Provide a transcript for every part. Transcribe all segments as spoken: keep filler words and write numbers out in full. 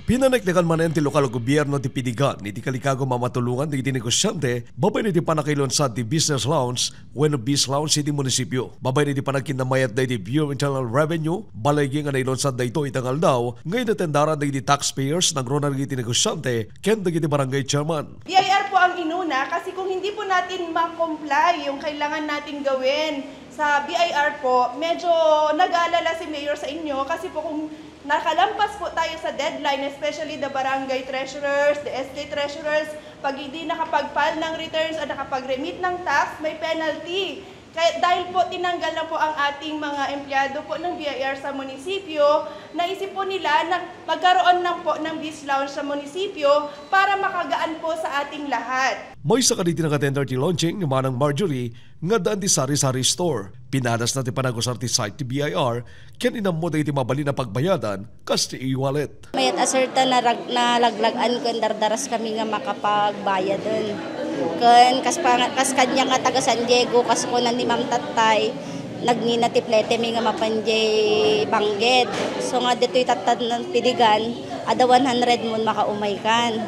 Pinaneknekan manen ti lokal a gobierno ti Pidigan iti kalikago a matulongan dagiti negosiante babaen iti pannakailunsad ti business lounge wenno Biz Lounge iti munisipio. Babaen iti pannakinamayat daydi Bureau of Internal Revenue, balay nga nailunsad daytoy ita nga aldaw nga inatendaran dagiti taxpayers nangruna dagiti negosiante ken dagiti barangay chairman. B I R po ang inuna kasi kung hindi po natin ma-comply yung kailangan natin gawin sa B I R po, medyo nag-aalala si Mayor sa inyo kasi po kung nakalampas po tayo sa deadline, especially the barangay treasurers, the S K treasurers, pag hindi nakapag-file ng returns o nakapag-remit ng tax, may penalty. Kaya dahil po tinanggal na po ang ating mga empleyado po ng B I R sa munisipyo, naisip po nila na magkaroon lang po ng Biz Lounge sa munisipyo para makagaan po sa ating lahat. Maysa kadagiti nag-attender ti launching ni Manang Marjorie nga addaan ti sari-sari store. Pinadasna ti panagusar ti site ti B I R ken inammo dagiti mabalin a pagbayadan kas ti e-wallet. Mayat a sir ta narag-, nalaglag-an ken dardaras kami nga makapagbayaden. Ken kas pa-, kas kaniak nga taga San Diego, kas kunan ni Ma'am Tattay, nagnina ti plete mi nga mapan diay Bangged. So nga ditoy tattan Pidigan, adda one hundred mon makaumay kan.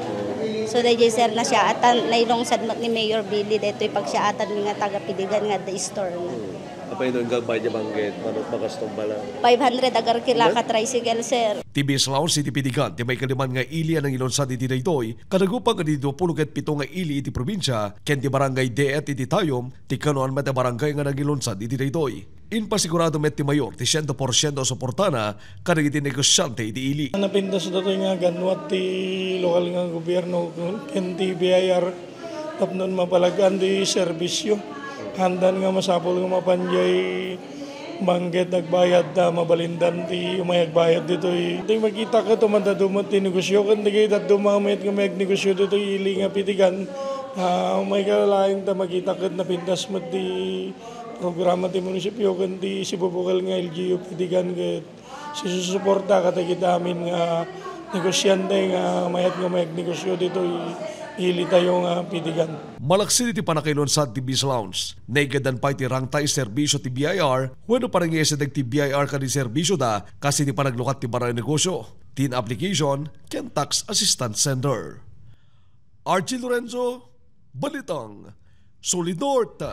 So daydiay sir, nasiaatan, nailungsad met ni Mayor Billy daytoy pagsiaatan mi nga taga Pidigan nga adda store na. Apay no, ingka agbayad diay Bangged, manok, makastom bala. Five hundred agarkila ka tricycle, sir. Ti Biz Lounge iti Pidigan ti maikaliman nga ili a nangilunsad iti daytoy, kadagupan kadagiti duapulo ket pito nga ili iti probinsia ken ti Barangay Deet iti Tayum ti kanoan met a barangay nga nangilunsad iti daytoy. Impasigurado met ti Mayor ti siento porsiento a suportana kadagiti negosiante iti ili. Napintas datoy nga ganwat ti lokal nga gobierno ken ti B I R tapno mapalag-an ti serbisio. Haandan nga masapul nga mapan diay Bangged agbayad ta mabalindan ti umay agbayad ditoy. Ti makita ket umanda met ti negosyo ken dagiti dadduma met nga magnegosyo ditoy ili nga Pidigan. Ah, umay ka laeng ta makita ket napintas met ti programa ti munisipyo ken ti sibubukal nga L G U Pidigan ket sisusuporta kadagiti amin nga negosyante nga mayat nga magnegosyo ditoy ili tayo nga Pidigan. Malaksid iti pannakailunsad ti Biz Lounge, naigaddan pay ti rangta a serbisio ti B I R wenno panangisideg ti B I R kadagiti serbisioda kas iti panaglukat ti barang a negosio, tin application, ken tax assistance center. Archie Lorenzo, Balitang Solid North.